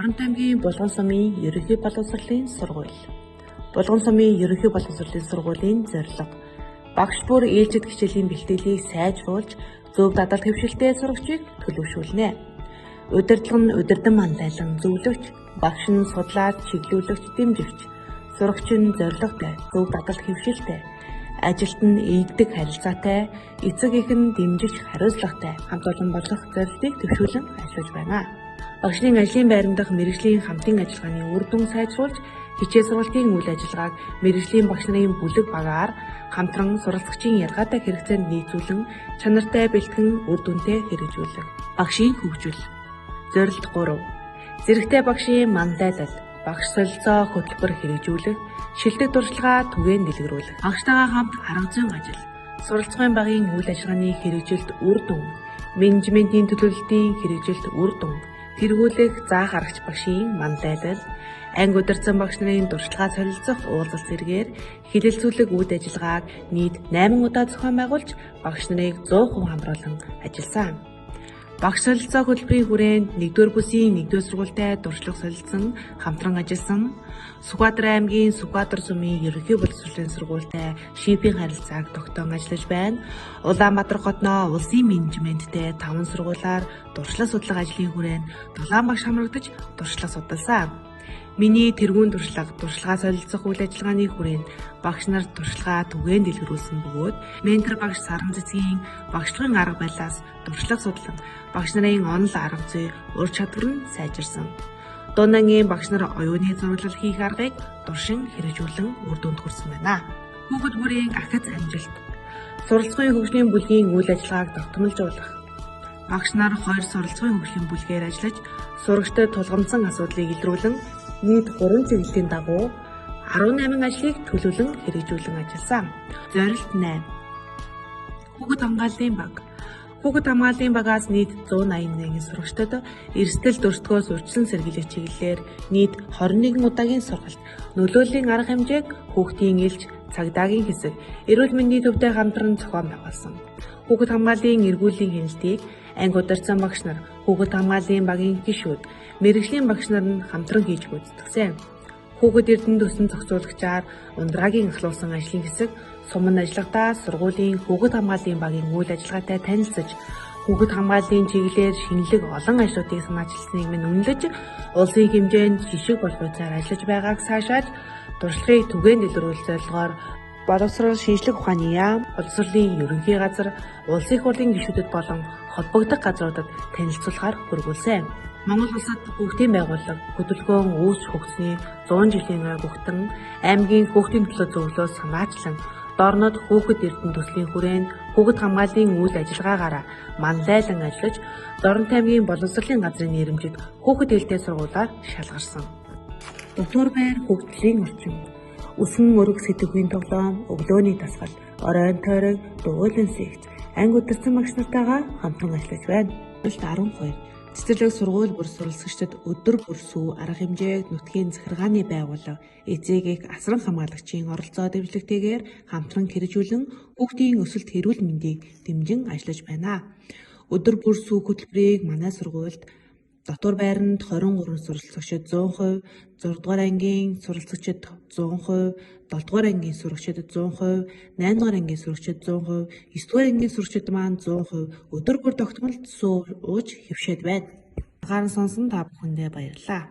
Дорнот аймгийн Булган сумын ерөнхий боловсролын сургууль. Булган сумын ерөнхий боловсролын сургуулийн зорилго: багш бүр ээлжид хичээлийн бэлтгэлийг сайжруулж, зөв дадал хэвшилтэй сурагчийг төлөвшүүлнэ. Удирдлага нь удирдан манлайлан зөвлөгч, багш нь судлаач, чиглүүлэгч, дэмжигч, сурагч нь зорилготой, зөв дадал хэвшилтэй, ажилт нь ийдэг харилцаатай, эцэг эх нь дэмжигч хариуцлагатай хамт олон болох зорилтыг төвшүүлэн ажиллаж байна. Багшийн ажлын байран дахь мэргэжлийн хамтын ажиллагааны үр дүн сайжруулж, хичээл сургалтын үйл ажиллагааг мэргэжлийн багш нарын бүлэг багаар хамтран суралцагчийн ялгаатай хэрэгцээнд нийцүүлэн чанартай бэлтгэн үр дүнтэй хэрэгжүүлэх. Багшийн хөгжил. Зорилт 3. Зэрэгтэй багшийн манлайлал, багш солилцоо хөтөлбөр хэрэгжүүлэх, шилдэг туршлагаа түгээн дэлгэрүүлэх. Багштайгаа хамт арга зүйн ажил, суралцахын багийн үйл ажиллагааны хэрэгжилт үр дүн, менежментийн төлөвлөлтийн хэрэгжилт үр дүн, тэргүүлэх заах аргач багшийн манлайлал, анги удирдсан багш нарын туршлагаа солилцох уулзалт зэргээр хэлэлцүүлэг үйл ажиллагааг нийт 8 удаа зохион байгуулж багш нарыг 100% хамруулан ажилласан. Багш солилцоо хөтөлбөрийн хүрээнд 1-р бүсийн 1-р сургуультай туршлага солилцсон, хамтран ажилласан. Сүхбаатар аймгийн Сүхбаатар сумын ерөнхий боловсролын сургуультай шифийн харилцааг тогтоон ажиллаж байна. Улаанбаатар хотноо улсын менежменттэй 5 сургуулиар туршлага судлах ажлын хүрээнд 7 багш хамрагдаж туршлага судалсан. Миний тэргуун туршлага, туршлагаа солилцох үйл ажиллагааны хүрээнд багш нар туршлагаа түгээн дэлгэрүүлсэн бөгөөд ментор багш Саран цэцгийн багшлагын арга барилаас туршлага судлан багш нарын онол арга зүй ур чадвар нь сайжирсан. Дунангийн багш нар оюуны зураглал хийх аргыг туршин хэрэгжүүлэн үр дүнд хүрсэн байна. Хүүхэд бүрийн ахиц амжилт. Суралцахын хөгжлийн бүлгийн үйл ажиллагааг тогтмолжуулах. Багш нар 2 суралцахын хөгжлийн бүлгээр ажиллаж сурагчдад тулгамдсан асуудлыг илрүүлэн нийт 3 чиглэлийн дагуу 18 ажлыг төлөвлөн хэрэгжүүлэн ажилласан. Зорилт 8. Хүүхэд хамгааллын баг. Хүүхэд хамгааллын багаас нийт 181 сурагчдад эрсдэл дүрсдгөөс урьдчилан сэргийлэх чиглэлээр нийт 21 удаагийн сургалт, нөлөөллийн арга хэмжээг хүүхдийн элч, цагдаагийн хэсэг, эрүүл мэндийн төвтэй хамтран зохион байгуулсан. Хүүхэд хамгааллын эргүүлийн хяналтыг анги удирдсан багш нар, хүүхэд хамгааллын багийн гишүүд, мэргэжлийн багш нар нь хамтран хийж гүйцэтгэсэн. Хүүхэд эрдэнэ төсөн зохицуулагчаар Ундрагийн ахлуулсан ажлын хэсэг суманд ажиллахдаа сургуулийн хүүхэд хамгааллын багийн үйл ажиллагаатай танилцаж, хүүхэд хамгааллын чиглэлээр шинэлэг олон ажлуудыг санаачилсныг минь үнэлж, улсын хэмжээнд жишг болох үгээр ажиллаж байгааг цаашааж туршлагыг түгээн дэлгэрүүлэх зорилгоор боловсрол шинжлэх ухааны яам, боловсролын ерөнхий газар, улсын их хурлын гишүүдэд болон холбогдох газруудад танилцуулахаар хөргүүлсэн. Монгол улсад хүүхдийн байгууллага хөдөлгөөн үүсч хөгжсөний 100 жилийн ойг өгтөн аймгийн хүүхдийн төлөө зөвлөө санаачлан Дорнод хүүхэд эрдэнэ төслийн хүрээнд хүүхэд хамгааллын үйл ажиллагаагаараа манлайлан ажиллаж Дорнот аймгийн боловсролын газрын нэрэмжит хүүхэд ээлтэй сургуулиар шалгарсан. Дотуур байр хөгжлийн орчин. Өсөн өрг сэтгэхүйн тоглоом, өглөөний дасгал, оройн тойрог, дугуйлан секц, анги удирдсан багш нартайгаа хамтран ажиллаж байна. 12. Цэцэрлэг сургууль бүр суралцагчдад өдөр бүр сүү арга хэмжээг нутгийн захиргааны байгууллага, эцэг эх асран хамгаалагчийн оролцоо дэмжлэгтэйгээр хамтран хэрэгжүүлэн хүүхдийн өсөлт эрүүл мэндийг дэмжин ажиллаж байна. Өдөр бүр сүү хөтөлбөрийг манай сургуульд дотуур байранд 23 суралцагчид 100%, 6 дугаар ангийн суралцагчид 100%, 7 дугаар ангийн сурагчид 100%, 8 дугаар ангийн сурагчид 100%, 9 дугаар ангийн сурагчид маань 100% өдөр бүр тогтмол сүү ууж хэвшээд байна. Анхааран сонсон та бүхэндээ баярлалаа.